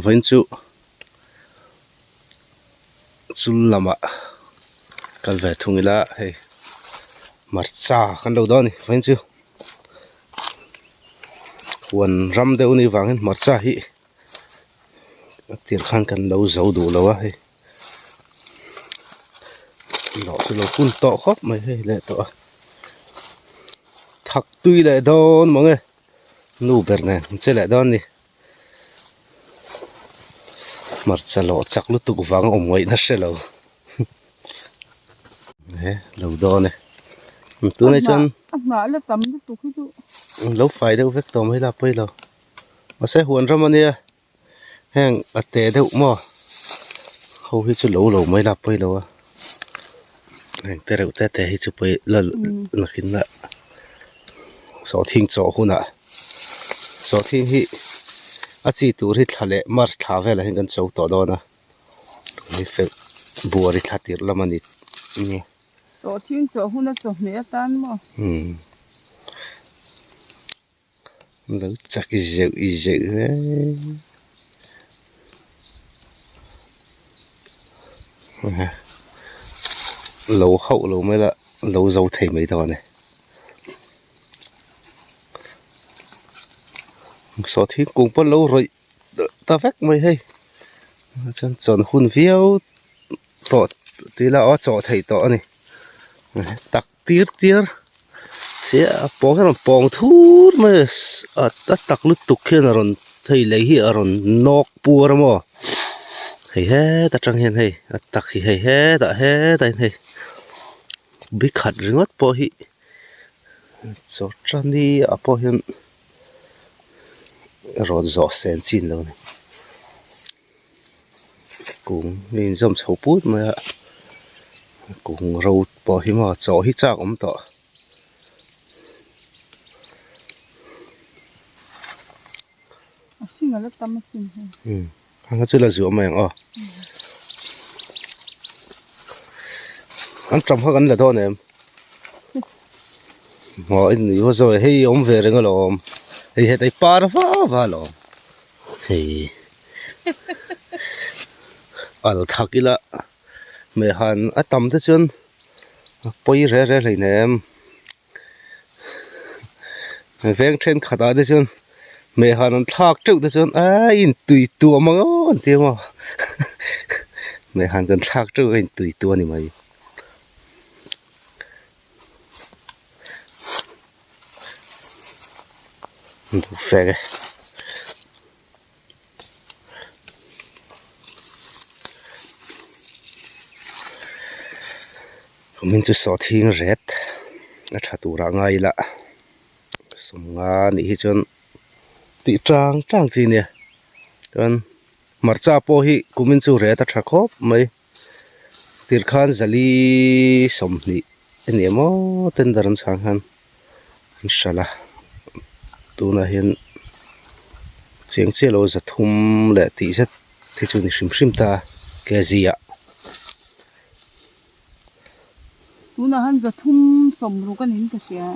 Vawiin chu chul lamah kal ve thung ila hei hmarcha kan lo dawn a ni vawiin chu huan ram deuh a nih vangin hmarcha hi a tir khan kan lo zo duh lo a hei lawh chu lo hun tawh khawp mai hei leh tawh a thak tui leh dawn mang e. Nu ber nen an che leh dawn a ni hmarcha lawh chak lutuk vang a awm ngaihna hre lo he lo dawn e tunah chuan a hnah la tam lutuk hi chu lo fai deuh vek tawh mai la pawi lo mahse huan ram a nia heng a te deuh maw ho hi chu lo lo mai la pawi lo a heng te reuh te te hi chu pawi la nakin la sawhthing chawh hunah sawhthing hi a chi tur hi thla leh march thla velah hian kan cho tawh dawn a ni fel buari thla tirh lam a ni. Sawhthing chawh huna chawhmeh atan maw. Lo chak zeuh zeuh hle. Lo hauh lo mai la lo zo thei mai dawn e. Saw thingkung pawh lo rawih ta vek mai hei. Chuan chawn hun viau tawh tih ila aw chawh theih tawh a ni. Tak tir tir sia a pawng hian a rawn pawng thur mai a a tak lutuk hian a rawn hei lei hi a rawn nawk puar a maw hei heta tang hian hei a tak hi hei hetah hetah hian hei bi khat ringawt pawh hi chaw tani ah pawh hian rawn zawh sen chin lo a ni. Kung hi a inzawm chho put mai a kung ro pawh hi maw chaw hi chak awm tawh. A hring a la tam a sin hei. Umm hang kha chu la zuah mai ang aw. An tam kha kan la dawn em? Maw in ni zawi hei awm ve reng alawm hei hetah hi par va va alawm. Hei al thak ila hmeihan a tam te chuan a pawi re re hleinem veng thenkhat ah te chuan hmeihan an thlak teuh te chuan a intui tuah mang aw an ti maw hmeihan kan thlak teuh a intui tuah a ni mai. Duhfek e. Kumin chu sawhthing ret a tha turah ngai ila sawmnga nih hi chuan tih tang tang chi nia chuan hmarcha pawh hi kumin chu ret a tha khawp mai tirkhan zali 20 a ni emaw tender an chhang hian an hralh a tunah hian cheng chiah lo 300 leh tih zet te chu ni hrim hrim ta kg ah. Tunah hian 360 a niin ka hria.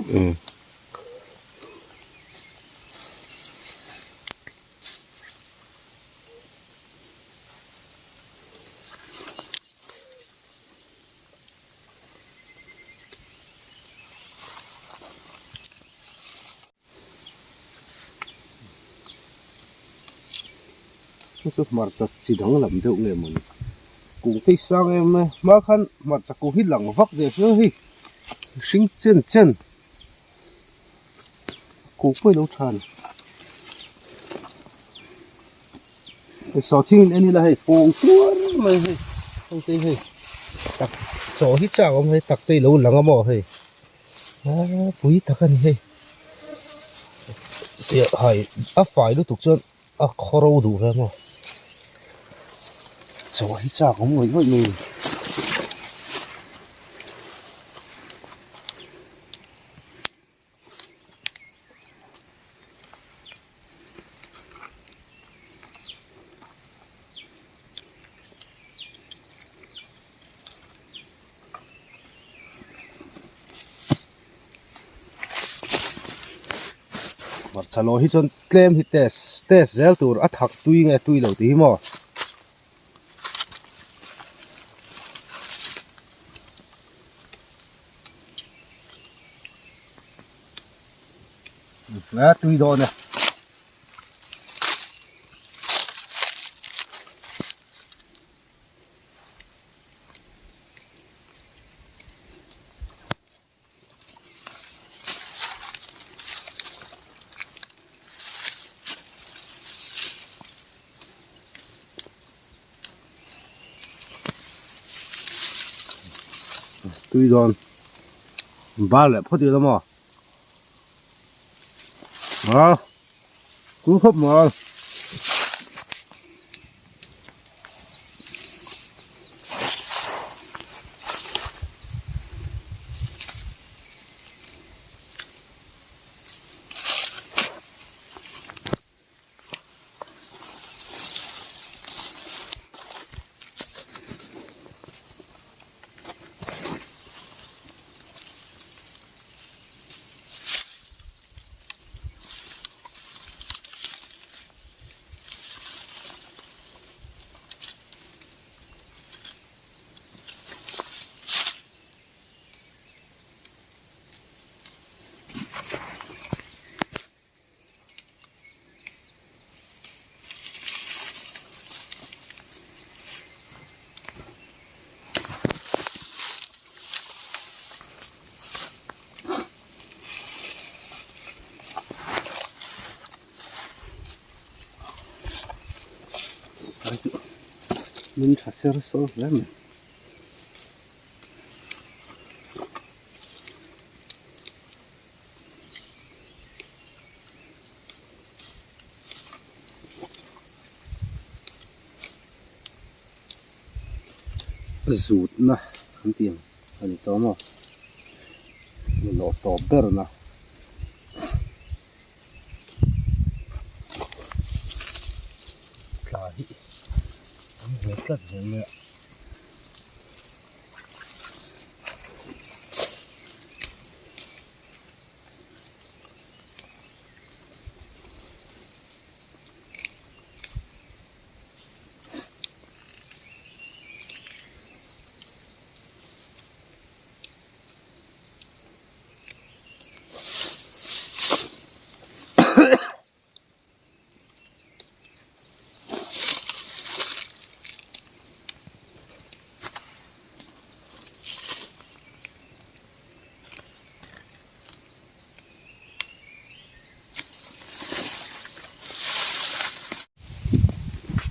Chu chu hmarcha chi danglam deuh nge mawni kung te hi sang em em hma khan hmarcha kung hi lang vak ve sia hei hring chen chen kung pawh hi lo tha a ni hei sawhthing in en ila hei pawng tuar mai hei hei te hi hei tak chaw hi chak awm hei tak te hi lo lang a maw hei aaa pui tak a ni hei hai a fai lutuk chuan a khaw ro duh ve maw chaw hi chak awm ngawih ngawih mai a ni. Hmarcha lawh hi chuan tlem hi test test zel tur a thak tui nge tui lo tih hi maw. A tui dawn e. Tui dawn bar leh phawt ila maw a tui khawp mai. Min tha ser sawr hle mai. Zutna an tih ang a ni tawh maw lawh tawp ber na tla hi an ve tlat zel mai a.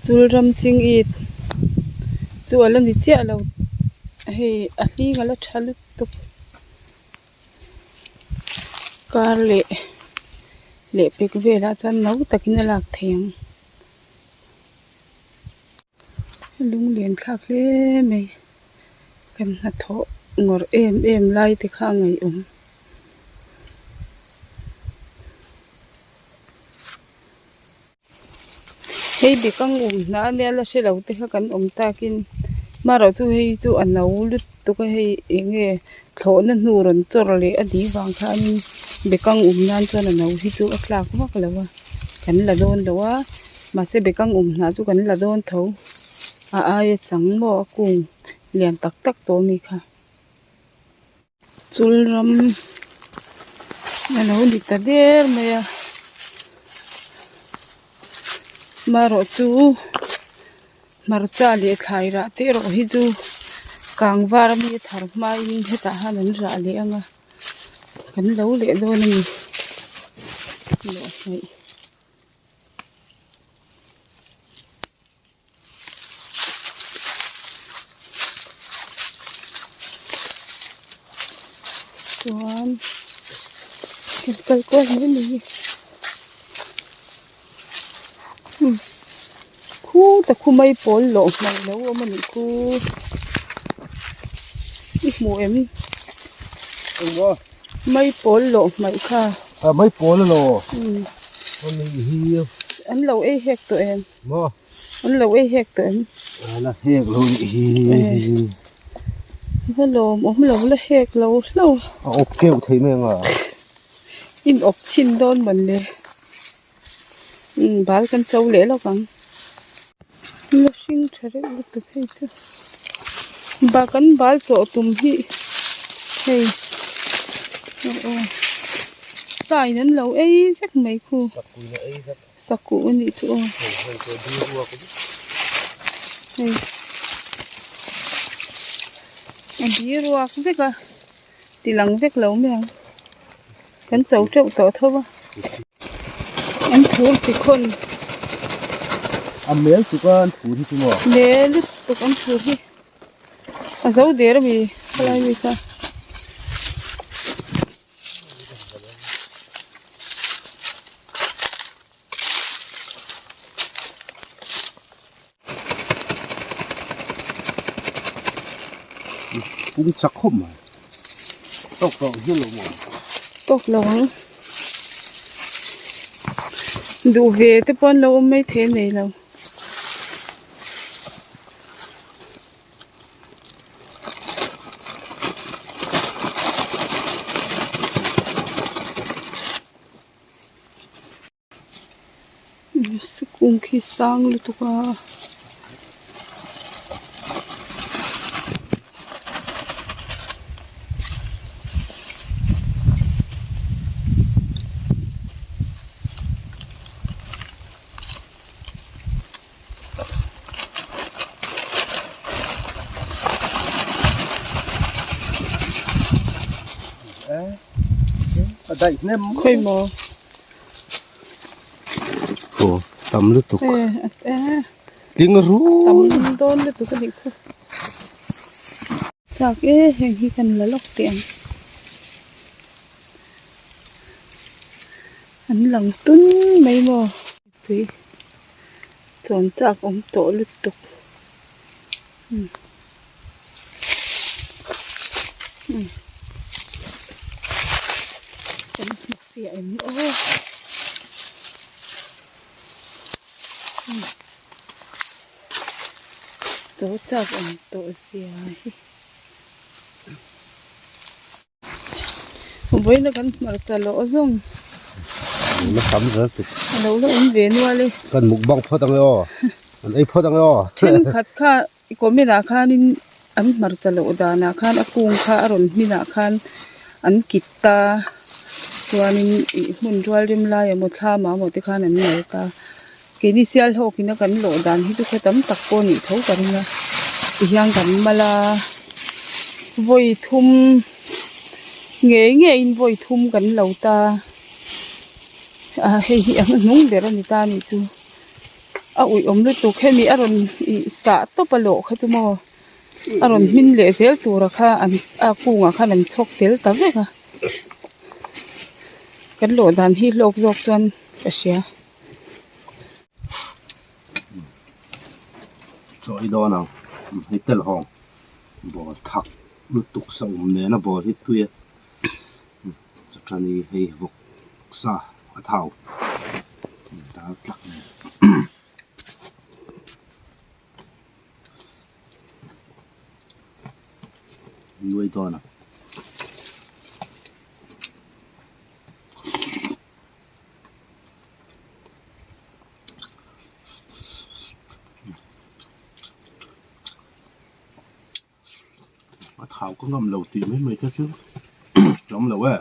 Chul ram ching it chu a la ni chiah lo hei a hling a la tha lutuk. Kar leh lehpek velah chuan no takin a lak theih ang. Lunglen thlak hle mai kan hnathawh ngawrh em em lai te kha a ngaihawm. Hei bikang awm hna a nia la hre lo te kha kan awm takin marawh chu hei chu a no lutuk a hei eng nge thlawhna hnu rawn chawr leh a nih vang khanin bekang awm nan chuan a no hi chu a tlak vak lo a kan la dawn lo a mahse bekang awm hna chu kan la dawn tho a aia chang maw a kung lian tak tak tawh a mi kha. Chul ram a lo ni ta der mai a marawh chu hmarcha leh thlai rah te erawh hi chu kang var ami a thar hmain hetah hian an rah leh ang a kan lo leh dawn a ni. Chuan kan kal kual mai mai hi umm khutah khu mai pawl lawh hmel lo awm a nih khu i hmu em mai pawl lawh hmaih kha mai pawl alo an lo ei hek tawh em. Maw? An lo ei hek tawh em? La hek lo nih hi. Va lawm awm lo la hek lo hlo. A awp keuh thei mai anga. In awp chhin dawn man le. Umm bal kan cho leh lawk ang. La hring tha reuh lutuk hei chu. Ba kan bal chawh tum hi hei aw aw sain an lo ei vek mai khu. Sakuh a nih chu aw. Hei a di ruak vek a ti lang vek lo mai ang kan cho teuh tawh tho a. An thur chi khawn. A mel tuk a an thur hi chu maw? Mel lutuk an thur hi. A zo der ami khalai mi kha. Pung chak khawp mai. Tawk lo hian lo maw? Tawk lo ang. Duh ve te pawh an lo awm mai thei a nei lo. Sikung khi sang lutuk a. A daih hnem Khawi maw? Aw tam lutuk. E e Tling ru. Tam dawn lutuk a nih chu. Chak e heng hi kan la lawk teh ang. An lang tun mai maw? Tui chuan chak awm tawh lutuk umm umm kan hmu fiah em aw umm chaw chak awm tawh zia hi. Vawiina kan hmarcha lawh zawng. La tam zel tuk. A lo la awm ve nual e. Kan mukbang phawt ang e aw. Kan ei phawt ang e aw. Thenkhat kha comment ah khanin an hmarcha loh danah khan a kung kha a rawn hminah khan an kit ta chuanin ih hmun rual rem lai emaw thlam ah emaw te khan an lo ta. Keini sial hawkina kan lawh dan hi chu khaw tam tak pawh nih tho ka ring a tihian kan mal a vawi thum ngei ngeiin vawi thum kan lo ta a hei hi a hnuhnung ber a ni ta a nih chu a uih awm lutuk hemi a rawn ih sah tawp a lawh kha chu maw a rawn hmin leh zel tura kha an a kungah khan an chhawk tel ta vek a kan lawh dan hi hlawk zawk chuan ka hria. Chaw ei dawn ang hei tel hawng ball thak lutuk sa awm nena ball hi tui a chawhani hei vawk sa a thau dal tlak nen. Nuai dawn ang. A thau ka ngam lo tih mai mai te chu a awm lo e.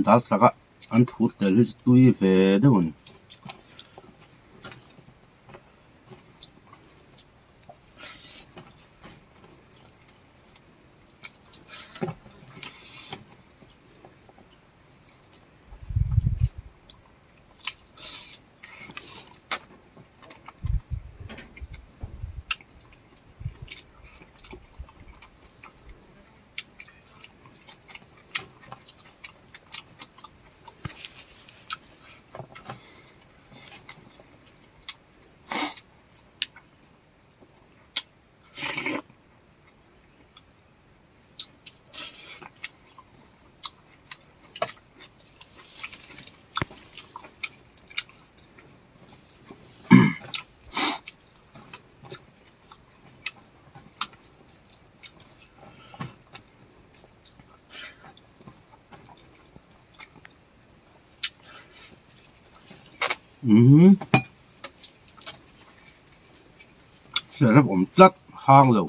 Dal tlaka an thur tel hi chu tui ve deuh a ni. Umm serep awm tlat hang lo.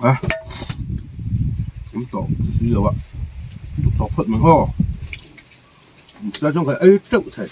A an tawh si lo a tawh phawt mai aw tlai chuan ka ei teuh thei.